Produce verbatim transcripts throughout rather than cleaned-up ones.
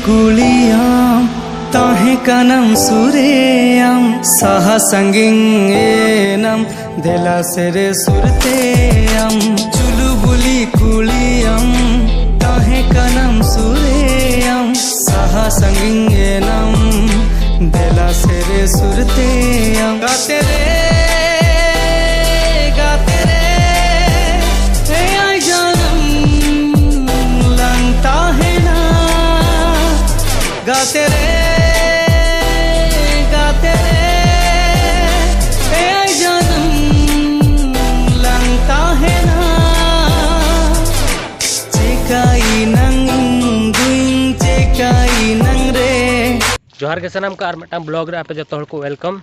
ᱠᱩᱞᱤᱭᱟᱢ ᱛᱟᱦᱮᱸ ᱠᱟᱱᱟᱢ ᱥᱩᱨᱮᱭᱟᱢ, ᱥᱟᱦᱟ ᱥᱟᱺᱜᱤᱧ ᱮᱱᱟᱢ ᱫᱮᱞᱟ ᱥᱮᱨᱮ ᱥᱩᱨᱛᱮ ᱟᱢ᱾ ᱪᱩᱞᱩ ᱵᱩᱞᱤ ᱠᱩᱞᱤᱭᱟᱢ ᱛᱟᱦᱮᱸ ᱠᱟᱱᱟᱢ ᱥᱩᱨᱮᱭᱟᱢ, ᱥᱟᱦᱟ ᱥᱟᱺᱜᱤᱧ ᱮᱱᱟᱢ ᱫᱮᱞᱟ ᱥᱮᱨᱮ ᱥᱩᱨᱛᱮ ᱟᱢ᱾ ᱜᱟᱛᱮ ᱨᱮ, ᱜᱟᱛᱮ ᱨᱮ, ᱮᱭᱟᱭ ᱡᱟᱱᱟᱢ ᱞᱟᱝ ᱛᱟᱦᱮᱱᱟ᱾ ᱜᱟᱛᱮ ᱨᱮ, ᱜᱟᱛᱮ ᱨᱮ, ᱮᱭᱟᱭ ᱡᱟᱱᱟᱢ ᱞᱟᱝ ᱛᱟᱦᱮᱱᱟ᱾ ᱪᱮᱠᱟᱭᱮᱱᱟᱝ ᱤᱧ ᱫᱩᱧ ᱪᱮᱠᱟᱭᱮᱱᱟᱝ ᱨᱮ᱾ ᱡᱚᱦᱟᱨ ᱜᱮ ᱥᱟᱱᱟᱢ ᱠᱚ, ᱟᱨ ᱢᱤᱫᱴᱟᱝ ᱵᱞᱚᱜ ᱨᱮ ᱟᱯᱮ ᱡᱚᱛᱚ ᱦᱚᱲ ᱠᱚ ᱣᱮᱞᱠᱟᱢ᱾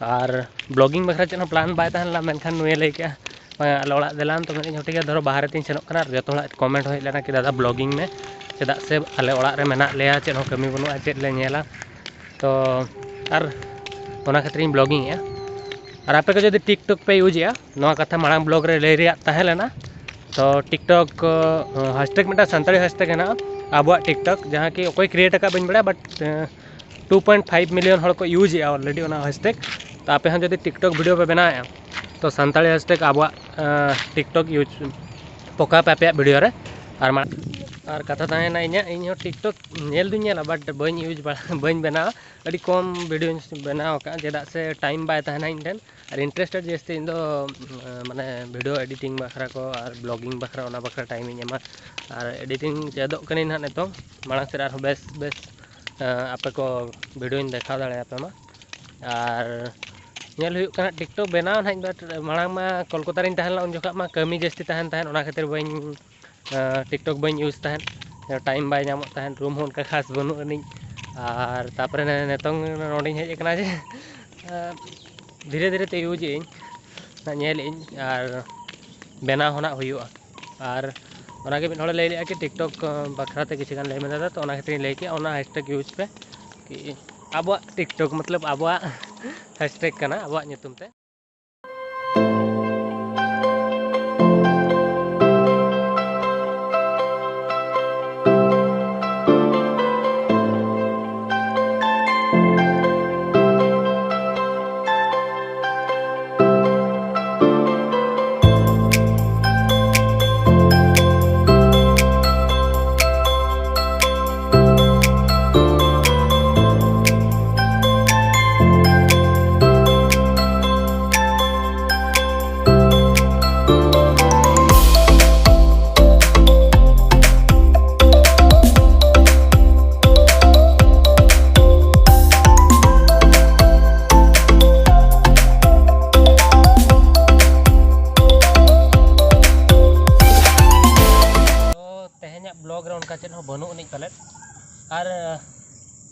ᱟᱨ ᱵᱞᱚᱜᱤᱝ ᱵᱟᱠᱷᱨᱟ ᱪᱮᱫ ᱦᱚᱸ ᱯᱞᱟᱱ ᱵᱟᱭ ᱛᱟᱦᱮᱸ ᱞᱮᱱᱟ, ᱢᱮᱱᱠᱷᱟᱱ ᱱᱩᱭᱮ ᱞᱟᱹᱭ ᱠᱮᱜᱼᱟ, "ᱦᱮᱸ, ᱟᱞᱮ ᱚᱲᱟᱜ ᱫᱮᱞᱟᱱ ᱛᱚ", ᱢᱮᱱᱮᱫ ᱴᱷᱤᱠ ᱜᱮᱭᱟ, ᱫᱷᱚᱨᱚ ᱵᱟᱦᱨᱮ ᱛᱤᱧ ᱥᱮᱱᱚᱜ ᱠᱟᱱᱟ᱾ ᱟᱨ ᱡᱚᱛᱚ ᱦᱚᱲᱟᱜ ᱠᱚᱢᱮᱱᱴ ᱦᱮᱡ ᱞᱮᱱᱟ ᱠᱤ, "ᱫᱟᱫᱟ ᱵᱞᱚᱜᱤᱝ ᱢᱮ, ᱪᱮᱫᱟᱜ ᱥᱮ ᱟᱞᱮ ᱚᱲᱟᱜ ᱨᱮ ᱢᱮᱱᱟᱜ ᱞᱮᱭᱟ, ᱪᱮᱫ ᱦᱚᱸ ᱠᱟᱹᱢᱤ ᱵᱟᱹᱱᱩᱜᱼᱟ, ᱪᱮᱫ ᱞᱮ ᱧᱮᱞᱟ?" ᱛᱚ ᱟᱨ ᱚᱱᱟ ᱠᱷᱟᱹᱛᱤᱨᱤᱧ ᱵᱞᱚᱜᱤᱝ ᱮᱜᱼᱟ᱾ ᱟᱨ ᱟᱯᱮ ᱠᱚ ᱡᱩᱫᱤ ᱴᱤᱠᱴᱚᱠ ᱯᱮ ᱤᱭᱩᱡᱽ ᱮᱜᱼᱟ, ᱱᱚᱣᱟ ᱠᱟᱛᱷᱟ ᱢᱟᱲᱟᱝ ᱵᱞᱚᱜ ᱨᱮ ᱞᱟᱹᱭ ᱨᱮᱭᱟᱜ ᱛᱟᱦᱮᱸ ᱞᱮᱱᱟ, ᱛᱚ ᱴᱤᱠᱴᱚᱠ ᱦᱮᱥᱴᱮᱜ, ᱢᱤᱫᱴᱟᱝ ᱥᱟᱱᱛᱟᱲᱤ ᱦᱮᱥᱴᱮᱜ ᱦᱮᱱᱟᱜᱼᱟ, ᱟᱵᱚᱣᱟᱜ ᱴᱤᱠᱴᱚᱠ, ᱡᱟᱦᱟᱸ ᱠᱤ ᱚᱠᱚᱭ ᱠᱨᱤᱭᱮᱴ ᱟᱠᱟᱫ ᱵᱟᱹᱧ ᱵᱟᱲᱟᱭᱟ, ᱵᱟᱴ ᱴᱩ ᱯᱚᱭᱮᱱᱴ ᱯᱷᱟᱭᱤᱵᱷ ᱢᱤᱞᱤᱭᱚᱱ ᱦᱚᱲ ᱠᱚ ᱤᱭᱩᱡᱽ ᱮᱜᱼᱟ ᱚᱞᱨᱮᱰᱤ ᱚᱱᱟ ᱦᱮᱥᱴᱮᱜ᱾ ᱛᱚ ᱟᱯᱮ ᱦᱚᱸ ᱡᱩᱫᱤ ᱴᱤᱠᱴᱚᱠ ᱵᱷᱤᱰᱤᱭᱳ ᱯᱮ ᱵᱮᱱᱟᱣᱮᱫᱼᱟ, ᱛᱚ ᱥᱟᱱᱛᱟᱲᱤ ᱦᱮᱥᱴᱮᱜ ᱟᱵᱚᱣᱟᱜ ᱴᱤᱠᱴᱚᱠ ᱤᱭᱩᱡᱽ ᱯᱚᱠᱟ ᱯᱮ ᱟᱯᱮᱭᱟᱜ ᱵᱷᱤᱰᱤᱭᱳ ᱨᱮ᱾ ᱟᱨ ᱢᱟ, ᱟᱨ ᱠᱟᱛᱷᱟ ᱛᱟᱦᱮᱸᱭᱮᱱᱟ ᱤᱧᱟᱹᱜ, ᱤᱧ ᱦᱚᱸ ᱴᱤᱠᱴᱚᱠ ᱧᱮᱞ ᱫᱩᱧ ᱧᱮᱞᱟ, ᱵᱟᱴ ᱵᱟᱹᱧ ᱤᱭᱩᱡᱽ ᱵᱟᱲᱟ, ᱵᱟᱹᱧ ᱵᱮᱱᱟᱣᱟ᱾ ᱟᱹᱰᱤ ᱠᱚᱢ ᱵᱷᱤᱰᱤᱭᱳᱧ ᱵᱮᱱᱟᱣ ᱟᱠᱟᱫᱼᱟ, ᱪᱮᱫᱟᱜ ᱥᱮ ᱴᱟᱭᱤᱢ ᱵᱟᱭ ᱛᱟᱦᱮᱱᱟ ᱤᱧ ᱴᱷᱮᱱ᱾ ᱟᱨ ᱤᱱᱴᱟᱨᱮᱥᱴᱮᱰ ᱡᱟᱹᱥᱛᱤ ᱤᱧ ᱫᱚ, ᱩᱸ, ᱢᱟᱱᱮ ᱵᱷᱤᱰᱤᱭᱳ ᱮᱰᱤᱴᱤᱝ ᱵᱟᱠᱷᱨᱟ ᱠᱚ ᱟᱨ ᱵᱞᱚᱜᱤᱝ ᱵᱟᱠᱷᱨᱟ, ᱚᱱᱟ ᱵᱟᱠᱷᱨᱟ ᱴᱟᱭᱤᱢᱤᱧ ᱮᱢᱟ᱾ ᱟᱨ ᱮᱰᱤᱴᱤᱝ ᱪᱮᱫᱚᱜ ᱠᱟᱹᱱᱟᱹᱧ ᱱᱟᱦᱟᱜ ᱱᱤᱛᱚᱝ, ᱢᱟᱲᱟᱝ ᱥᱮᱫ ᱟᱨᱦᱚᱸ ᱵᱮᱥ ᱵᱮᱥ, ᱮᱸ, ᱟᱯᱮ ᱠᱚ ᱵᱷᱤᱰᱤᱭᱳᱧ ᱫᱮᱠᱷᱟᱣ ᱫᱟᱲᱮᱭᱟᱯᱮ ᱢᱟ᱾ ᱟᱨ ᱧᱮᱞ ᱦᱩᱭᱩᱜ ᱠᱟᱱᱟ ᱴᱤᱠᱴᱚᱠ ᱵᱮᱱᱟᱣ ᱱᱟᱦᱟᱜ, ᱵᱟᱴ ᱢᱟᱲᱟᱝ ᱢᱟ ᱠᱳᱞᱠᱟᱛᱟ ᱨᱤᱧ ᱛᱟᱦᱮᱸ ᱞᱮᱱᱟ, ᱩᱱ ᱡᱚᱠᱷᱚᱱ ᱢᱟ ᱠᱟᱹᱢᱤ ᱡᱟᱹᱥᱛᱤ ᱛᱟᱦᱮᱱ ᱛᱟᱦᱮᱸᱫ, ᱚᱱᱟ ᱠᱷᱟᱹᱛᱤᱨ ᱵᱟᱹᱧ ᱴᱤᱠᱴᱚᱠ ᱵᱟᱹᱧ ᱤᱭᱩᱡᱽ ᱛᱟᱦᱮᱸᱫ, ᱴᱟᱭᱤᱢ ᱵᱟᱭ ᱧᱟᱢᱚᱜ ᱛᱟᱦᱮᱸᱫ, ᱨᱩᱢ ᱦᱚᱸ ᱚᱱᱠᱟ ᱠᱷᱟᱥ ᱵᱟᱹᱱᱩᱜ ᱟᱹᱱᱤᱡ᱾ ᱟᱨ ᱛᱟᱨᱯᱚᱨᱮ ᱱᱤᱛᱚᱝ ᱱᱚᱰᱮᱧ ᱦᱮᱡ ᱟᱠᱟᱱᱟ ᱡᱮ, ᱫᱷᱤᱨᱮ ᱫᱷᱤᱨᱮ ᱛᱮ ᱤᱭᱩᱡᱽ ᱮᱫᱟᱹᱧ, ᱧᱮᱞ ᱮᱫᱟᱹᱧ, ᱟᱨ ᱵᱮᱱᱟᱣ ᱦᱚᱸ ᱱᱟᱜ ᱦᱩᱭᱩᱜᱼᱟ᱾ ᱟᱨ ᱚᱱᱟᱜᱮ ᱢᱤᱫ ᱦᱚᱲᱮ ᱞᱟᱹᱭ ᱞᱮᱫᱼᱟ ᱠᱤ ᱴᱤᱠᱴᱚᱠ ᱵᱟᱠᱷᱨᱟ ᱛᱮ ᱠᱤᱪᱷᱩ ᱜᱟᱱ ᱞᱟᱹᱭ ᱢᱮ ᱫᱟᱫᱟ, ᱛᱚ ᱚᱱᱟ ᱠᱷᱟᱹᱛᱤᱨ ᱤᱧ ᱞᱟᱹᱭ ᱠᱮᱫᱼᱟ, ᱚᱱᱟ ᱦᱮᱥᱴᱮᱜᱽ ᱤᱭᱩᱡᱽ ᱯᱮ, ᱠᱤ ᱟᱵᱚᱣᱟᱜ ᱴᱤᱠᱴᱚᱠ ᱢᱚᱛᱞᱚᱵ ᱟᱵᱚᱣᱟᱜ ᱦᱮᱥᱴᱮᱜᱽ ᱠᱟᱱᱟ ᱟᱵᱚᱣᱟᱜ ᱧᱩᱛᱩᱢ ᱛᱮ᱾ ᱵᱟᱹᱱᱩᱜ ᱟᱹᱱᱤᱡ ᱯᱟᱞᱮᱫ᱾ ᱟᱨ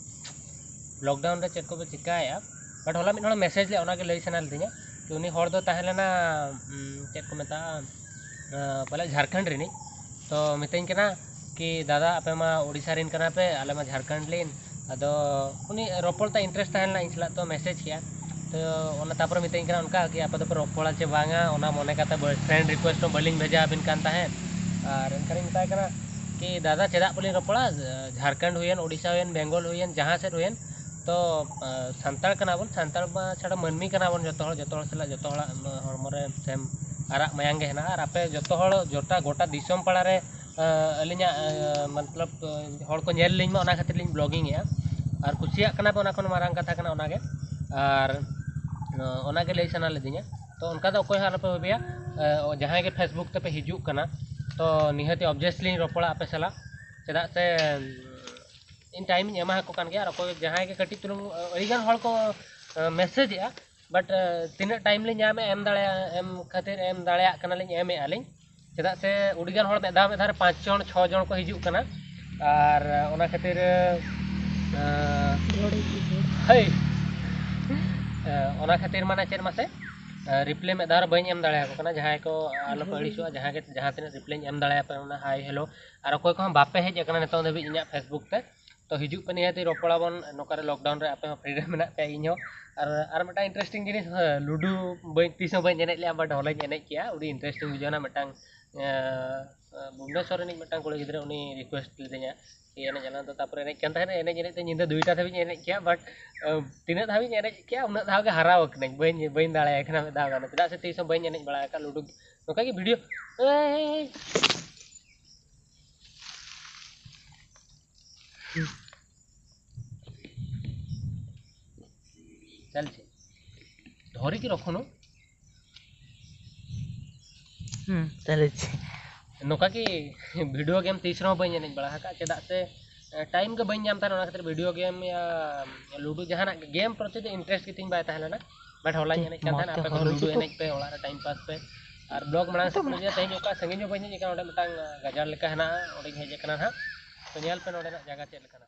ᱞᱚᱠᱰᱟᱣᱩᱱ ᱨᱮ ᱪᱮᱫ ᱠᱚᱯᱮ ᱪᱤᱠᱟᱹᱭᱮᱫᱼᱟ? ᱵᱟᱴ ᱦᱚᱞᱟ ᱢᱤᱫ ᱦᱚᱲ ᱢᱮᱥᱮᱡᱽ ᱞᱮᱫ, ᱚᱱᱟᱜᱮ ᱞᱟᱹᱭ ᱥᱟᱱᱟ ᱞᱤᱫᱤᱧᱟ᱾ ᱛᱚ ᱩᱱᱤ ᱦᱚᱲ ᱫᱚ ᱛᱟᱦᱮᱸ ᱞᱮᱱᱟ, ᱩᱸ, ᱪᱮᱫ ᱠᱚ ᱢᱮᱛᱟᱜᱼᱟ, ᱟᱸ, ᱯᱟᱞᱮᱫ ᱡᱷᱟᱲᱠᱷᱚᱸᱰ ᱨᱤᱱᱤᱡ᱾ ᱛᱚ ᱢᱤᱛᱟᱹᱧ ᱠᱟᱱᱟ ᱠᱤ, "ᱫᱟᱫᱟ, ᱟᱯᱮ ᱢᱟ ᱳᱰᱤᱥᱟ ᱨᱮᱱ ᱠᱟᱱᱟ ᱯᱮ, ᱟᱞᱮ ᱢᱟ ᱡᱷᱟᱲᱠᱷᱚᱸᱰ ᱨᱮᱱ᱾" ᱟᱫᱚ ᱩᱱᱤ ᱨᱚᱯᱚᱲ ᱛᱮ ᱤᱱᱴᱟᱨᱮᱥᱴ ᱛᱟᱦᱮᱸ ᱞᱮᱱᱟ ᱤᱧ ᱥᱟᱞᱟᱜ, ᱛᱚ ᱢᱮᱥᱮᱡᱽ ᱠᱮᱜᱼᱟ᱾ ᱛᱚ ᱚᱱᱟ ᱛᱟᱯᱚᱨᱮ ᱢᱤᱛᱟᱹᱧ ᱠᱟᱱᱟ ᱚᱱᱠᱟ ᱠᱤ, "ᱟᱯᱮ ᱫᱚᱯᱮ ᱨᱚᱯᱚᱲᱟ ᱪᱮ ᱵᱟᱝᱟ?" ᱚᱱᱟ ᱢᱚᱱᱮ ᱠᱟᱛᱮ ᱵᱚᱭ-, ᱯᱷᱨᱮᱱᱰ ᱨᱤᱠᱩᱭᱮᱥᱴ ᱦᱚᱸ ᱵᱟᱹᱞᱤᱧ ᱵᱷᱮᱡᱟ ᱟᱵᱤᱱ ᱠᱟᱱ ᱛᱟᱦᱮᱸᱫ᱾ ᱟᱨ ᱮᱱᱠᱷᱟᱱᱤᱧ ᱢᱮᱛᱟᱭ ᱠᱟᱱᱟ ᱠᱤ, "ᱫᱟᱫᱟ, ᱪᱮᱫᱟᱜ ᱵᱟᱹᱞᱤᱧ ᱨᱚᱯᱚᱲᱟ? ᱡᱷᱟᱲᱠᱷᱚᱸᱰ ᱦᱩᱭᱮᱱ, ᱳᱰᱤᱥᱟ ᱦᱩᱭᱮᱱ, ᱵᱮᱝᱜᱚᱞ ᱦᱩᱭᱮᱱ, ᱡᱟᱦᱟᱸ ᱥᱮᱫ ᱦᱩᱭᱮᱱ, ᱛᱚ ᱟᱸ, ᱥᱟᱱᱛᱟᱲ ᱠᱟᱱᱟ ᱵᱚᱱ, ᱥᱟᱱᱛᱟᱲ ᱢᱟ ᱪᱷᱟᱲᱟ ᱢᱟᱹᱱᱢᱤ ᱠᱟᱱᱟ ᱵᱚᱱ ᱡᱚᱛᱚ ᱦᱚᱲ, ᱡᱚᱛᱚ ᱦᱚᱲ ᱥᱟᱞᱟᱜ ᱡᱚᱛᱚ ᱦᱚᱲᱟᱜ ᱦᱚᱲᱢᱚ ᱨᱮ ᱥᱮᱢ ᱟᱨᱟᱜ ᱢᱟᱭᱟᱝ ᱜᱮ ᱦᱮᱱᱟᱜᱼᱟ᱾ ᱟᱨ ᱟᱯᱮ ᱡᱚᱛᱚ ᱦᱚᱲ ᱡᱚᱴᱟ ᱜᱚᱴᱟ ᱫᱤᱥᱚᱢ ᱯᱟᱲᱟ ᱨᱮ, ᱟᱸ, ᱟᱹᱞᱤᱧᱟᱜ, ᱟᱸ, ᱢᱚᱛᱞᱚᱵ, ᱟᱸ, ᱦᱚᱲ ᱠᱚ ᱧᱮᱞ ᱞᱤᱧ ᱢᱟ, ᱚᱱᱟ ᱠᱷᱟᱹᱛᱤᱨ ᱞᱤᱧ ᱵᱞᱚᱜᱤᱝ ᱮᱜᱼᱟ᱾ ᱟᱨ ᱠᱩᱥᱤᱭᱟᱜ ᱠᱟᱱᱟ ᱯᱮ, ᱚᱱᱟ ᱠᱷᱚᱱ ᱢᱟᱨᱟᱝ ᱠᱟᱛᱷᱟ ᱠᱟᱱᱟ ᱚᱱᱟᱜᱮ᱾ ᱟᱨ, ᱟᱸ, ᱚᱱᱟᱜᱮ ᱞᱟᱹᱭ ᱥᱟᱱᱟ ᱞᱤᱫᱤᱧᱟ᱾ ᱛᱚ ᱚᱱᱠᱟ ᱫᱚ ᱚᱠᱚᱭ ᱦᱚᱸ ᱟᱞᱚᱯᱮ ᱵᱷᱟᱵᱤᱭᱟ᱾ ᱟᱸ, ᱡᱟᱦᱟᱸᱭ ᱜᱮ ᱯᱷᱮᱥᱵᱩᱠ ᱛᱮᱯᱮ ᱦᱤᱡᱩᱜ ᱠᱟᱱᱟ, ᱛᱚ ᱱᱤᱦᱟᱹᱛᱤ ᱚᱵᱡᱮᱥᱞᱤᱧ ᱨᱚᱯᱚᱲᱟ ᱟᱯᱮ ᱥᱟᱞᱟᱜ, ᱪᱮᱫᱟᱜ ᱥᱮ, ᱩᱸ, ᱤᱧ ᱴᱟᱭᱤᱢᱤᱧ ᱮᱢᱟ ᱟᱠᱚ ᱠᱟᱱ ᱜᱮᱭᱟ᱾ ᱟᱨ ᱚᱠᱚᱭ ᱡᱟᱦᱟᱸᱭ ᱜᱮ ᱠᱟᱹᱴᱤᱡ ᱪᱩᱞᱩᱝ, ᱟᱹᱰᱤᱜᱟᱱ ᱦᱚᱲ ᱠᱚ, ᱟᱸ, ᱢᱮᱥᱮᱡᱮᱜᱼᱟ, ᱵᱟᱴ, ᱟᱸ, ᱛᱤᱱᱟᱹᱜ ᱴᱟᱭᱤᱢ ᱞᱤᱧ ᱧᱟᱢᱮᱜᱼᱟ ᱮᱢ ᱫᱟᱲᱮᱭᱟᱜᱼᱟ, ᱮᱢ ᱠᱷᱟᱹᱛᱤᱨ ᱮᱢ ᱫᱟᱲᱮᱭᱟᱜ ᱠᱟᱱᱟᱞᱤᱧ, ᱮᱢᱮᱜᱼᱟ ᱞᱤᱧ᱾ ᱪᱮᱫᱟᱜ ᱥᱮ ᱟᱹᱰᱤᱜᱟᱱ ᱦᱚᱲ ᱢᱤᱫ ᱫᱷᱟᱣ, ᱢᱤᱫ ᱫᱷᱟᱣ ᱨᱮ ᱯᱟᱸᱪ ᱡᱚᱱ, ᱪᱷᱚ ᱡᱚᱱ ᱠᱚ ᱦᱤᱡᱩᱜ ᱠᱟᱱᱟ᱾ ᱟᱨ ᱚᱱᱟ ᱠᱷᱟᱹᱛᱤᱨ, ᱟᱸ, ᱦᱳᱭ, ᱟᱸ, ᱚᱱᱟ ᱠᱷᱟᱹᱛᱤᱨ ᱢᱟᱱᱮ ᱪᱮᱫ ᱢᱟᱥᱮ, ᱟᱸ, ᱨᱤᱯᱞᱟᱭ ᱢᱤᱫ ᱫᱷᱟᱣ ᱨᱮ ᱵᱟᱹᱧ ᱮᱢ ᱫᱟᱲᱮᱭᱟᱠᱚ ᱠᱟᱱᱟ᱾ ᱡᱟᱦᱟᱸᱭ ᱠᱚ ᱟᱞᱚᱯᱮ ᱟᱹᱲᱤᱥᱚᱜᱼᱟ, ᱡᱟᱦᱟᱸ ᱜᱮ, ᱡᱟᱦᱟᱸ ᱛᱤᱱᱟᱹᱜ ᱨᱤᱯᱞᱟᱭᱤᱧ ᱮᱢ ᱫᱟᱲᱮᱭᱟᱯᱮ ᱠᱟᱱᱟ, ᱦᱟᱭ ᱦᱮᱞᱳ᱾ ᱟᱨ ᱚᱠᱚᱭ ᱠᱚᱦᱚᱸ ᱵᱟᱯᱮ ᱦᱮᱡ ᱟᱠᱟᱱᱟ ᱱᱤᱛᱚᱝ ᱫᱷᱟᱹᱵᱤᱡ ᱤᱧᱟᱹᱜ ᱯᱷᱮᱥᱵᱩᱠ ᱛᱮ, ᱛᱚ ᱦᱤᱡᱩᱜ ᱯᱮ ᱱᱤᱦᱟᱹᱛᱤ, ᱨᱚᱯᱚᱲᱟᱵᱚᱱ᱾ ᱱᱚᱝᱠᱟ ᱨᱮ ᱞᱚᱠᱰᱟᱣᱩᱱ ᱨᱮ ᱟᱯᱮ ᱦᱚᱸ ᱯᱷᱨᱤ ᱨᱮ ᱢᱮᱱᱟᱜ ᱯᱮᱭᱟ, ᱤᱧ ᱦᱚᱸ᱾ ᱟᱨ, ᱟᱨ ᱢᱤᱫᱴᱟᱝ ᱤᱱᱴᱟᱨᱮᱥᱴᱤᱝ ᱡᱤᱱᱤᱥ, ᱦᱮᱸ, ᱞᱩᱰᱩ ᱵᱟᱹᱧ, ᱛᱤᱥ ᱦᱚᱸ ᱵᱟᱹᱧ ᱮᱱᱮᱡ ᱞᱮᱜᱼᱟ, ᱵᱟᱴ ᱦᱚᱞᱟᱧ ᱮᱱᱮᱡ ᱠᱮᱜᱼᱟ᱾ ᱟᱹᱰᱤ ᱤᱱᱴᱟᱨᱮᱥᱴᱤᱝ ᱵᱩᱡᱷᱟᱹᱣ ᱮᱱᱟ᱾ ᱢᱤᱫᱴᱟᱝ, ᱮᱸ, ᱵᱷᱩᱵᱽᱱᱮᱥᱚᱨ ᱨᱤᱱᱤᱡ ᱢᱤᱫᱴᱟᱝ ᱠᱩᱲᱤ ᱜᱤᱫᱽᱨᱟᱹ, ᱩᱱᱤ ᱨᱤᱠᱩᱭᱮᱥᱴ ᱞᱤᱫᱤᱧᱟ ᱡᱮ ᱮᱱᱮᱡ ᱟᱞᱟᱝ ᱫᱚ᱾ ᱛᱟᱨᱯᱚᱨᱮ ᱮᱱᱮᱡ ᱠᱟᱱ ᱛᱟᱦᱮᱱᱟ, ᱮᱱᱮᱡ ᱮᱱᱮᱡ ᱛᱮ ᱧᱤᱫᱟᱹ ᱫᱩᱭᱴᱟ ᱫᱷᱟᱹᱵᱤᱡ ᱤᱧ ᱮᱱᱮᱡ ᱠᱮᱜᱼᱟ, ᱵᱟᱴ, ᱮᱸ, ᱛᱤᱱᱟᱹᱜ ᱫᱷᱟᱹᱵᱤᱡ ᱤᱧ ᱮᱱᱮᱡ ᱠᱮᱜᱼᱟ, ᱩᱱᱟᱹᱜ ᱫᱷᱟᱣ ᱜᱮ ᱦᱟᱨᱟᱣ ᱠᱟᱹᱱᱟᱹᱧ, ᱵᱟᱹᱧ, ᱵᱟᱹᱧ ᱫᱟᱲᱮᱭᱟᱭ ᱠᱟᱱᱟ ᱢᱤᱫ ᱫᱷᱟᱣ ᱜᱟᱱ, ᱪᱮᱫᱟᱜ ᱥᱮ ᱛᱤᱥ ᱦᱚᱸ ᱵᱟᱹᱧ ᱮᱱᱮᱡ ᱵᱟᱲᱟ ᱟᱠᱟᱫ ᱞᱩᱰᱩ᱾ ᱱᱚᱝᱠᱟ ᱜᱮ ᱵᱷᱤᱰᱤᱭᱳ, ᱮᱭ, ᱪᱟᱞᱪᱮ, ᱫᱷᱚᱨᱮ ᱠᱤ ᱨᱚᱠᱷᱚᱱᱳ? ᱦᱩᱸ, ᱪᱟᱞᱪᱮ᱾ ᱱᱚᱝᱠᱟ ᱜᱮ ᱵᱷᱤᱰᱤᱭᱳ ᱜᱮᱢ ᱛᱤᱥ ᱨᱮᱦᱚᱸ ᱵᱟᱹᱧ ᱮᱱᱮᱡ ᱵᱟᱲᱟ ᱟᱠᱟᱫ, ᱪᱮᱫᱟᱜ ᱥᱮ, ᱮ, ᱴᱟᱭᱤᱢ ᱜᱮ ᱵᱟᱹᱧ ᱧᱟᱢ ᱛᱟᱦᱮᱱᱟ᱾ ᱚᱱᱟ ᱠᱷᱟᱹᱛᱤᱨ ᱵᱷᱤᱰᱤᱭᱳ ᱜᱮᱢ ᱭᱟ ᱞᱩᱰᱩ, ᱡᱟᱦᱟᱱᱟᱜ ᱜᱮᱢ ᱯᱨᱚᱛᱤ ᱫᱚ ᱤᱱᱴᱟᱨᱮᱥᱴ ᱜᱮᱛᱤᱧ ᱵᱟᱭ ᱛᱟᱦᱮᱸ ᱞᱮᱱᱟ᱾ ᱵᱟᱴ ᱦᱚᱞᱟᱧ ᱮᱱᱮᱡ ᱠᱟᱱ ᱛᱟᱦᱮᱱᱟ, ᱟᱯᱮ ᱠᱚ ᱞᱩᱰᱩ ᱮᱱᱮᱡ ᱯᱮ, ᱚᱲᱟᱜ ᱨᱮ ᱴᱟᱭᱤᱢ ᱯᱟᱥ ᱯᱮ᱾ ᱟᱨ ᱵᱞᱚᱜ ᱢᱟᱲᱟᱝ ᱥᱮᱫ ᱠᱷᱚᱱ ᱜᱮ ᱛᱮᱦᱮᱧ ᱚᱠᱟ ᱥᱟᱺᱜᱤᱧ ᱦᱚᱸ ᱵᱟᱹᱧ ᱦᱮᱡ ᱟᱠᱟᱱᱟ, ᱚᱸᱰᱮ ᱢᱤᱫᱴᱟᱝ, ᱟ, ᱜᱟᱡᱟᱲ ᱞᱮᱠᱟ ᱦᱮᱱᱟᱜᱼᱟ, ᱚᱸᱰᱮᱧ ᱦᱮᱡ ᱟᱠᱟᱱᱟ ᱱᱟᱦᱟᱜ᱾ ᱛᱚ ᱧᱮᱞ ᱯᱮ ᱱᱚᱰᱮᱱᱟᱜ ᱡᱟᱭᱜᱟ ᱪᱮᱫ ᱞᱮᱠᱟᱱᱟ᱾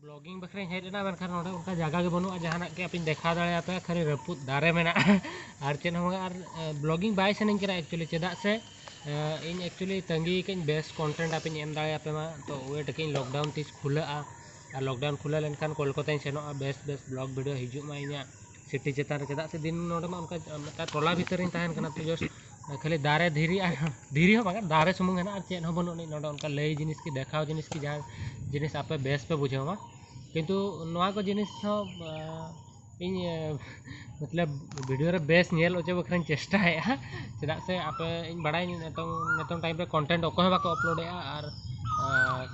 Vlogging ᱵᱟᱠᱷᱨᱟᱧ ᱦᱮᱡ ᱞᱮᱱᱟ, ᱢᱮᱱᱠᱷᱟᱱ ᱱᱚᱰᱮ ᱚᱱᱠᱟ ᱡᱟᱭᱜᱟ ᱜᱮ ᱵᱟᱹᱱᱩᱜᱼᱟ ᱡᱟᱦᱟᱱᱟᱜ ᱜᱮ ᱟᱯᱮᱧ ᱫᱮᱠᱷᱟᱣ ᱫᱟᱲᱮᱭᱟᱯᱮᱭᱟ, ᱠᱷᱟᱹᱞᱤ ᱨᱟᱹᱯᱩᱫ ᱫᱟᱨᱮ ᱢᱮᱱᱟᱜᱼᱟ᱾ ᱟᱨ ᱪᱮᱫ ᱦᱚᱸ ᱵᱟᱝ᱾ ᱟᱨ ᱵᱞᱚᱜᱤᱝ ᱵᱟᱭ ᱥᱟᱱᱟᱧ ᱠᱟᱱᱟ actually, ᱪᱮᱫᱟᱜ ᱥᱮ ᱤᱧ actually ᱛᱟᱺᱜᱤ ᱠᱟᱜ ᱟᱹᱧ ᱵᱮᱥ content ᱟᱯᱮᱧ ᱮᱢ ᱫᱟᱲᱮᱭᱟᱯᱮ ᱢᱟ᱾ ᱛᱚ wait ᱠᱟᱜ ᱟᱹᱧ lockdown ᱛᱤᱥ ᱠᱷᱩᱞᱟᱹᱜᱼᱟ, ᱟᱨ lockdown ᱠᱷᱩᱞᱟᱹᱣ ᱞᱮᱱᱠᱷᱟᱱ ᱠᱳᱞᱠᱟᱛᱟᱧ ᱥᱮᱱᱚᱜᱼᱟ, ᱵᱮᱥ ᱵᱮᱥ vlog video ᱦᱤᱡᱩᱜ ᱢᱟ ᱤᱧᱟᱹᱜ city ᱪᱮᱛᱟᱱ ᱨᱮ᱾ ᱪᱮᱫᱟᱜ ᱥᱮ ᱫᱤᱱ ᱱᱚᱰᱮ ᱢᱟ ᱚᱱᱠᱟ ᱢᱤᱫᱴᱟᱝ ᱴᱚᱞᱟ ᱵᱷᱤᱛᱟᱹᱨ ᱨᱤᱧ ᱛᱟᱦᱮᱱ ᱠᱟᱱᱟ, ᱛᱚ just ᱠᱷᱟᱹᱞᱤ ᱫᱟᱨᱮ ᱫᱷᱤᱨᱤ ᱟᱨ ᱫᱷᱤᱨᱤ ᱦᱚᱸ ᱵᱟᱝ, ᱫᱟᱨᱮ ᱥᱩᱢᱩᱝ ᱦᱮᱱᱟᱜᱼᱟ, ᱟᱨ ᱪᱮᱫ ᱦᱚᱸ ᱵᱟᱹᱱᱩᱜ ᱟᱹᱱᱤᱡ ᱱᱚᱰᱮ ᱚᱱᱠᱟ ᱞᱟᱹᱭ ᱡᱤᱱᱤᱥ ᱠᱤ ᱫᱮᱠᱷᱟᱣ ᱡᱤᱱᱤᱥ ᱠᱤ ᱡᱟᱦᱟᱸ ᱡᱤᱱᱤᱥ ᱟᱯᱮ ᱵᱮᱥ ᱯᱮ ᱵᱩᱡᱷᱟᱹᱣ ᱢᱟ᱾ ᱠᱤᱱᱛᱩ ᱱᱚᱣᱟ ᱠᱚ ᱡᱤᱱᱤᱥ ᱦᱚᱸ ᱤᱧ ᱢᱚᱛᱞᱚᱵ ᱵᱷᱤᱰᱤᱭᱳ ᱨᱮ ᱵᱮᱥ ᱧᱮᱞ ᱦᱚᱪᱚ ᱵᱟᱠᱷᱨᱟᱧ ᱪᱮᱥᱴᱟᱭᱮᱫᱼᱟ᱾ ᱪᱮᱫᱟᱜ ᱥᱮ ᱟᱯᱮ, ᱤᱧ ᱵᱟᱲᱟᱭ ᱱᱤᱛᱚᱝ ᱱᱤᱛᱚᱝ ᱴᱟᱭᱤᱢ ᱨᱮ content ᱚᱠᱚᱭ ᱦᱚᱸ ᱵᱟᱠᱚ ᱟᱯᱞᱳᱰᱮᱜᱼᱟ, ᱟᱨ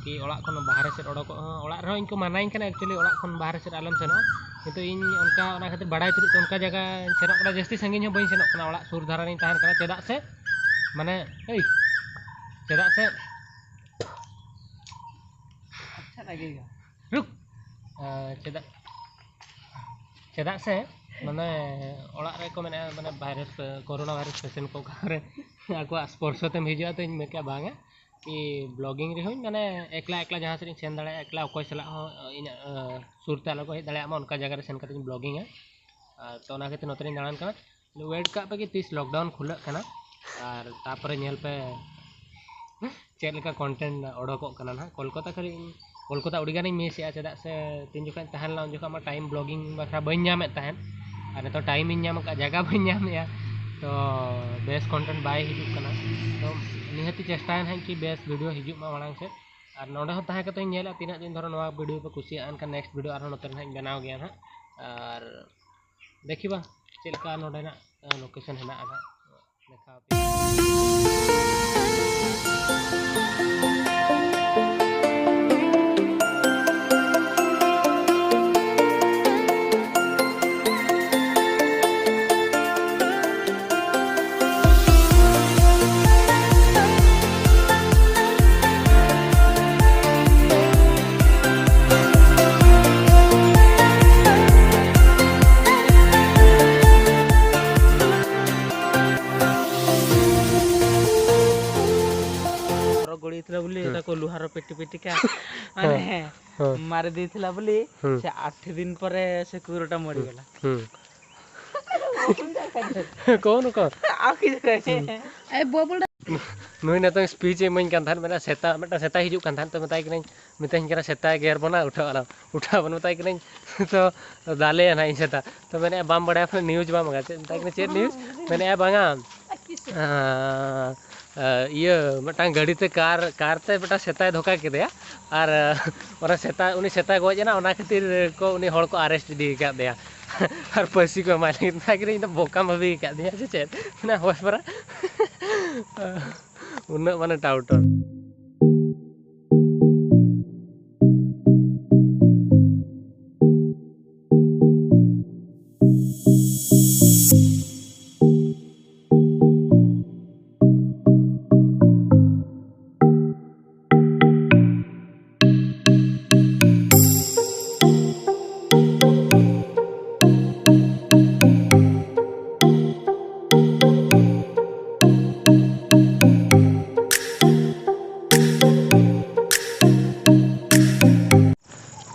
ᱠᱤ ᱚᱲᱟᱜ ᱠᱷᱚᱱ ᱵᱟᱦᱨᱮ ᱥᱮᱫ ᱚᱰᱚᱠᱚᱜ ᱦᱚᱸ, ᱚᱲᱟᱜ ᱨᱮᱦᱚᱸ ᱤᱧ ᱠᱚ ᱢᱟᱱᱟᱧ ᱠᱟᱱᱟ actually ᱚᱲᱟᱜ ᱠᱷᱚᱱ ᱵᱟᱦᱨᱮ ᱥᱮᱫ ᱟᱞᱚᱢ ᱥᱮᱱᱚᱜᱼᱟ᱾ ᱠᱤᱱᱛᱩ ᱤᱧ ᱚᱱᱠᱟ, ᱚᱱᱟ ᱠᱷᱟᱹᱛᱤᱨ ᱵᱟᱲᱟᱭ ᱛᱩᱞᱩᱡ ᱛᱮ ᱚᱱᱠᱟ ᱡᱟᱭᱜᱟᱧ ᱥᱮᱱᱚᱜ ᱠᱟᱱᱟ, ᱡᱟᱹᱥᱛᱤ ᱥᱟᱺᱜᱤᱧ ᱦᱚᱸ ᱵᱟᱹᱧ ᱥᱮᱱᱚᱜ ᱠᱟᱱᱟ, ᱚᱲᱟᱜ ᱥᱩᱨ ᱫᱷᱟᱨᱟ ᱨᱤᱧ ᱛᱟᱦᱮᱱ ᱠᱟᱱᱟ᱾ ᱪᱮᱫᱟᱜ ᱥᱮ ᱢᱟᱱᱮ ᱮᱭ ᱪᱮᱫᱟᱜ ᱥᱮ ᱟᱪᱪᱷᱟ ᱞᱟᱜᱮᱜᱟ᱾ ᱨᱩᱠ ᱪᱮᱫᱟᱜ ᱪᱮᱫᱟᱜ ᱥᱮ ᱢᱟᱱᱮ ᱚᱲᱟᱜ ᱨᱮᱠᱚ ᱢᱮᱱᱟ ᱢᱟᱱᱮ ᱵᱷᱟᱭᱨᱟᱥ, ᱠᱳᱨᱳᱱᱟ ᱵᱷᱟᱭᱨᱟᱥ ᱯᱮᱥᱮᱱᱴ ᱠᱚ ᱚᱠᱟᱨᱮ ᱟᱠᱚᱣᱟᱜ ᱥᱯᱚᱨᱥᱚ ᱛᱮᱢ ᱦᱤᱡᱩᱜᱼᱟ᱾ ᱛᱚ ᱤᱧ ᱢᱮᱱ ᱠᱮᱫᱼᱟ ᱵᱟᱝᱟ, ᱠᱤ ᱵᱞᱚᱜᱤᱝ ᱨᱮᱦᱚᱸᱧ ᱢᱟᱱᱮ ᱮᱠᱞᱟ ᱮᱠᱞᱟ ᱡᱟᱦᱟᱸ ᱥᱮᱫ ᱤᱧ ᱥᱮᱱ ᱫᱟᱲᱮᱭᱟᱜᱼᱟ ᱮᱠᱞᱟ, ᱚᱠᱚᱭ ᱥᱟᱞᱟᱜ ᱦᱚᱸ ᱤᱧᱟᱹᱜ ᱥᱩᱨ ᱛᱮ ᱟᱞᱚ ᱠᱚ ᱦᱮᱡ ᱫᱟᱲᱮᱭᱟᱜ ᱢᱟ, ᱚᱱᱠᱟ ᱡᱟᱭᱜᱟ ᱨᱮ ᱥᱮᱱ ᱠᱟᱛᱮ ᱤᱧ ᱵᱞᱚᱜᱤᱝᱟ᱾ ᱟᱨ ᱛᱚ ᱚᱱᱟ ᱠᱷᱟᱹᱛᱤᱨ ᱱᱚᱛᱮ ᱨᱤᱧ ᱫᱟᱬᱟᱱ ᱠᱟᱱᱟ᱾ ᱣᱮᱴ ᱠᱟᱜ ᱯᱮ ᱠᱤ ᱛᱤᱥ ᱞᱚᱠᱰᱟᱣᱩᱱ ᱠᱷᱩᱞᱟᱹᱜ ᱠᱟᱱᱟ᱾ ᱟᱨ ᱛᱟᱯᱚᱨᱮ ᱧᱮᱞ ᱯᱮ ᱪᱮᱫ ᱞᱮᱠᱟ content ᱚᱰᱚᱠᱚᱜ ᱠᱟᱱᱟ ᱱᱟᱦᱟᱜ᱾ ᱠᱳᱞᱠᱟᱛᱟ ᱠᱷᱟᱹᱞᱤ, ᱠᱳᱞᱠᱟᱛᱟ ᱟᱹᱰᱤ ᱜᱟᱱᱤᱧ miss ᱮᱜᱼᱟ, ᱪᱮᱫᱟᱜ ᱥᱮ ᱛᱤᱱ ᱡᱚᱠᱷᱚᱱ ᱤᱧ ᱛᱟᱦᱮᱸ ᱞᱮᱱᱟ ᱩᱱ ᱡᱚᱠᱷᱚᱱ ᱢᱟ time vlogging ᱵᱟᱠᱷᱨᱟ ᱵᱟᱹᱧ ᱧᱟᱢᱮᱫ ᱛᱟᱦᱮᱸᱫ, ᱟᱨ ᱱᱤᱛᱚᱜ time ᱤᱧ ᱧᱟᱢ ᱟᱠᱟᱫ, ᱡᱟᱭᱜᱟ ᱵᱟᱹᱧ ᱧᱟᱢᱮᱫᱼᱟ, ᱛᱚ ᱵᱮᱥ content ᱵᱟᱭ ᱦᱤᱡᱩᱜ ᱠᱟᱱᱟ᱾ ᱛᱚ ᱱᱤᱦᱟᱹᱛᱤ ᱪᱮᱥᱴᱟᱭᱟ ᱱᱟᱦᱟᱜ ᱠᱤ ᱵᱮᱥ video ᱦᱤᱡᱩᱜ ᱢᱟ ᱢᱟᱲᱟᱝ ᱥᱮᱫ᱾ ᱟᱨ ᱱᱚᱰᱮ ᱦᱚᱸ ᱛᱟᱦᱮᱸ ᱠᱟᱛᱮ ᱤᱧ ᱧᱮᱞᱟ ᱛᱤᱱᱟᱹᱜ ᱫᱤᱱ ᱫᱷᱚᱨᱮ ᱱᱚᱣᱟ video ᱯᱮ ᱠᱩᱥᱤᱭᱟᱜᱼᱟ, ᱮᱱᱠᱷᱟᱱ next video ᱟᱨᱦᱚᱸ ᱱᱚᱛᱮ ᱨᱮ ᱱᱟᱦᱟᱜ ᱤᱧ ᱵᱮᱱᱟᱣ ᱜᱮᱭᱟ ᱱᱟᱦᱟᱜ᱾ ᱟᱨ ᱫᱮᱠᱷᱤᱵᱟ ᱪᱮᱫ ᱞᱮᱠᱟ ᱱᱚᱰᱮᱱᱟᱜ, ᱟᱸ, location ᱦᱮᱱᱟᱜᱼᱟ ᱱᱟᱦᱟᱜ, ᱫᱮᱠᱷᱟᱣ ᱟᱯᱮᱭᱟ᱾ ଘର ଗୋଳେଇଥିଲା ବୋଲି, ହୁଁ। ତାକୁ ଲୁହାର ପେଟି ପେଟିକା, ମାନେ, ହଁ। ମାରି ଦେଇଥିଲା ବୋଲି, ହୁଁ। ସେ ଆଠ ଦିନ ପରେ ସେ କୁକୁରଟା ହୁଁ। ମରିଗଲା। ହୁଁ। କହୁନୁ କହ। ଆଉ କିଛି କହିନି। ହୁଁ। ᱱᱩᱭ ᱱᱤᱛᱚᱝ speech ᱮ ᱤᱢᱟᱹᱧ ᱠᱟᱱ ᱛᱟᱦᱮᱸᱫ, ᱢᱮᱱᱟ ᱥᱮᱛᱟ, ᱢᱤᱫᱴᱟᱝ ᱥᱮᱛᱟᱭ ᱦᱤᱡᱩᱜ ᱠᱟᱱ ᱛᱟᱦᱮᱸᱫ, ᱛᱚ ᱢᱮᱛᱟᱭ ᱠᱟᱹᱱᱟᱹᱧ, ᱢᱮᱛᱟᱹᱧ ᱠᱟᱱᱟ, "ᱥᱮᱛᱟᱭ ᱜᱮᱨ ᱵᱚᱱᱟ, ᱩᱴᱷᱟᱹᱣ ᱟᱞᱚᱢ, ᱩᱴᱷᱟᱹᱣ ᱟᱞᱚᱢ", ᱢᱮᱛᱟᱭ ᱠᱟᱹᱱᱟᱹᱧ, ᱛᱚ ᱫᱟᱞᱮᱭᱟ ᱱᱟᱦᱟᱜ ᱤᱧ ᱥᱮᱛᱟ᱾ ᱛᱚ ᱢᱮᱱᱮᱫᱼᱟ, "ᱵᱟᱢ ᱵᱟᱲᱟᱭᱟ ᱯᱟᱞᱮ news ᱵᱟᱢ ᱟᱸᱡᱚᱢ ᱠᱟᱫᱟ?" ᱢᱮᱛᱟᱭ ᱠᱟᱹᱱᱟᱹᱧ, "ᱪᱮᱫ news?" ᱢᱮᱱᱮᱫᱼᱟ, "ᱵᱟᱝᱟ, ᱟᱸ, ᱟᱸ, ᱤᱭᱟᱹ, ᱢᱤᱫᱴᱟᱝ ᱜᱟᱹᱰᱤ ᱛᱮ, ᱠᱟᱨ, ᱠᱟᱨ ᱛᱮ ᱢᱤᱫᱴᱟᱝ ᱥᱮᱛᱟᱭ ᱫᱷᱚᱠᱟ ᱠᱮᱫᱮᱭᱟ, ᱟᱨ, ᱟᱸ, ᱚᱱᱟ ᱥᱮᱛᱟ, ᱩᱱᱤ ᱥᱮᱛᱟ ᱜᱚᱡ ᱮᱱᱟ, ᱚᱱᱟ ᱠᱷᱟᱹᱛᱤᱨ ᱠᱚ ᱩᱱᱤ ᱦᱚᱲ ᱠᱚ arrest ᱤᱫᱤ ᱟᱠᱟᱫ ᱫᱮᱭᱟ, ᱟᱨ ᱯᱟᱹᱥᱤ ᱠᱚ ᱮᱢᱟᱭ ᱞᱟᱹᱜᱤᱫ᱾" ᱢᱮᱛᱟᱭ ᱠᱟᱹᱱᱟᱹᱧ, "ᱤᱧ ᱫᱚ ᱵᱚᱠᱟᱢ ᱵᱷᱟᱹᱵᱤ ᱟᱠᱟᱫ ᱫᱤᱧᱟ ᱥᱮ ᱪᱮᱫ?" ᱢᱮᱱᱟ, ᱦᱳᱭ ᱯᱟᱨᱟ᱾ ᱩᱱᱟᱹᱜ ᱢᱟᱱᱮ ᱴᱟᱣᱴᱚᱨ᱾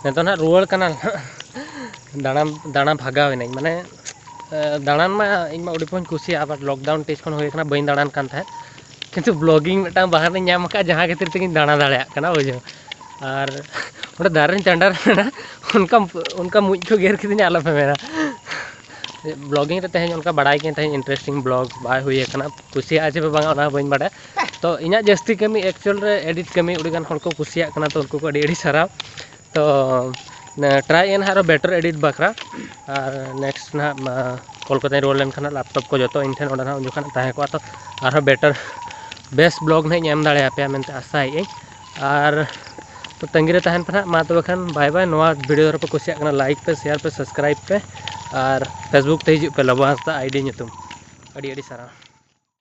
ᱱᱤᱛᱚᱜ ᱱᱟᱦᱟᱜ ᱨᱩᱣᱟᱹᱲ ᱠᱟᱱᱟ᱾ ᱫᱟᱬᱟ, ᱫᱟᱬᱟ ᱵᱷᱟᱜᱟᱣ ᱮᱱᱟᱹᱧ, ᱢᱟᱱᱮ ᱫᱟᱬᱟᱱ ᱢᱟ ᱤᱧ ᱢᱟ ᱟᱹᱰᱤ ᱯᱚᱦᱚᱧ ᱠᱩᱥᱤᱭᱟᱜᱼᱟ, but lockdown ᱛᱤᱥ ᱠᱷᱚᱱ ᱦᱩᱭ ᱠᱟᱱᱟ ᱵᱟᱹᱧ ᱫᱟᱬᱟᱱ ᱠᱟᱱ ᱛᱟᱦᱮᱸᱫ᱾ ᱠᱤᱱᱛᱩ vlogging ᱢᱤᱫᱴᱟᱝ ᱵᱟᱦᱟᱱᱟᱧ ᱧᱟᱢ ᱟᱠᱟᱫᱼᱟ, ᱡᱟᱦᱟᱸ ᱠᱷᱟᱹᱛᱤᱨ ᱛᱮᱜᱤᱧ ᱫᱟᱬᱟ ᱫᱟᱲᱮᱭᱟᱜ ᱠᱟᱱᱟ, ᱵᱩᱡᱷᱟᱹᱣ᱾ ᱟᱨ ᱚᱸᱰᱮ ᱫᱟᱨᱮ ᱨᱮᱧ ᱪᱟᱸᱰᱟᱨ ᱞᱮᱱᱟ, ᱚᱱᱠᱟ ᱚᱱᱠᱟ ᱢᱩᱡ ᱠᱚ ᱜᱮᱨ ᱠᱤᱫᱤᱧᱟ, ᱟᱞᱚᱯᱮ ᱢᱮᱱᱟ᱾ Vlogging ᱨᱮ ᱛᱮᱦᱮᱧ ᱚᱱᱠᱟ ᱵᱟᱲᱟᱭ ᱠᱤᱧ ᱛᱮᱦᱮᱧ interesting vlog ᱵᱟᱭ ᱦᱩᱭ ᱟᱠᱟᱱᱟ, ᱠᱩᱥᱤᱭᱟᱜᱼᱟ ᱪᱮ ᱵᱟᱝ ᱚᱱᱟ ᱦᱚᱸ ᱵᱟᱹᱧ ᱵᱟᱲᱟᱭᱟ᱾ ᱛᱚ ᱤᱧᱟᱹᱜ ᱡᱟᱹᱥᱛᱤ ᱠᱟᱹᱢᱤ actual ᱨᱮ edit ᱠᱟᱹᱢᱤ, ᱟᱹᱰᱤᱜᱟᱱ ᱦᱚᱲ ᱠᱚ ᱠᱩᱥᱤᱭᱟᱜ ᱠᱟᱱᱟ, ᱛᱚ ᱩᱱᱠᱩ ᱠᱚ ᱟᱹᱰᱤ ᱟᱹᱰᱤ ᱥᱟᱨᱦᱟᱣ᱾ ᱛᱚ try ᱟᱹᱧ ᱦᱟᱸᱜ ᱟᱨᱚ better edit ᱵᱟᱠᱷᱨᱟ, ᱟᱨ next ᱱᱟᱦᱟᱜ ᱠᱳᱞᱠᱟᱛᱟᱧ ᱨᱩᱣᱟᱹᱲ ᱞᱮᱱᱠᱷᱟᱱ ᱦᱟᱸᱜ laptop ᱠᱚ ᱡᱚᱛᱚ ᱤᱧ ᱴᱷᱮᱱ ᱚᱸᱰᱮ ᱱᱟᱦᱟᱜ ᱩᱱ ᱡᱚᱠᱷᱚᱱ ᱛᱟᱦᱮᱸ ᱠᱚᱜᱼᱟ, ᱛᱚ ᱟᱨᱦᱚᱸ better best vlog ᱱᱟᱦᱟᱜ ᱤᱧ ᱮᱢ ᱫᱟᱲᱮᱭᱟᱯᱮᱭᱟ ᱢᱮᱱᱛᱮ ᱟᱥᱟᱭᱮᱫ ᱟᱹᱧ᱾ ᱟᱨ ᱛᱚ ᱛᱟᱺᱜᱤ ᱨᱮ ᱛᱟᱦᱮᱱ ᱯᱮ ᱱᱟᱦᱟᱜ᱾ ᱢᱟ ᱛᱚᱵᱮ ᱠᱷᱟᱱ bye bye᱾ ᱱᱚᱣᱟ video ᱨᱮᱯᱮ ᱠᱩᱥᱤᱭᱟᱜ ᱠᱟᱱᱟ, like ᱯᱮ, share ᱯᱮ, subscribe ᱯᱮ, ᱟᱨ Facebook ᱛᱮ ᱦᱤᱡᱩᱜ ᱯᱮ ᱞᱚᱵᱚ ᱦᱟᱸᱥᱫᱟ ID ᱧᱩᱛᱩᱢ᱾ ᱟᱹᱰᱤ ᱟᱹᱰᱤ ᱥᱟᱨᱦᱟᱣ᱾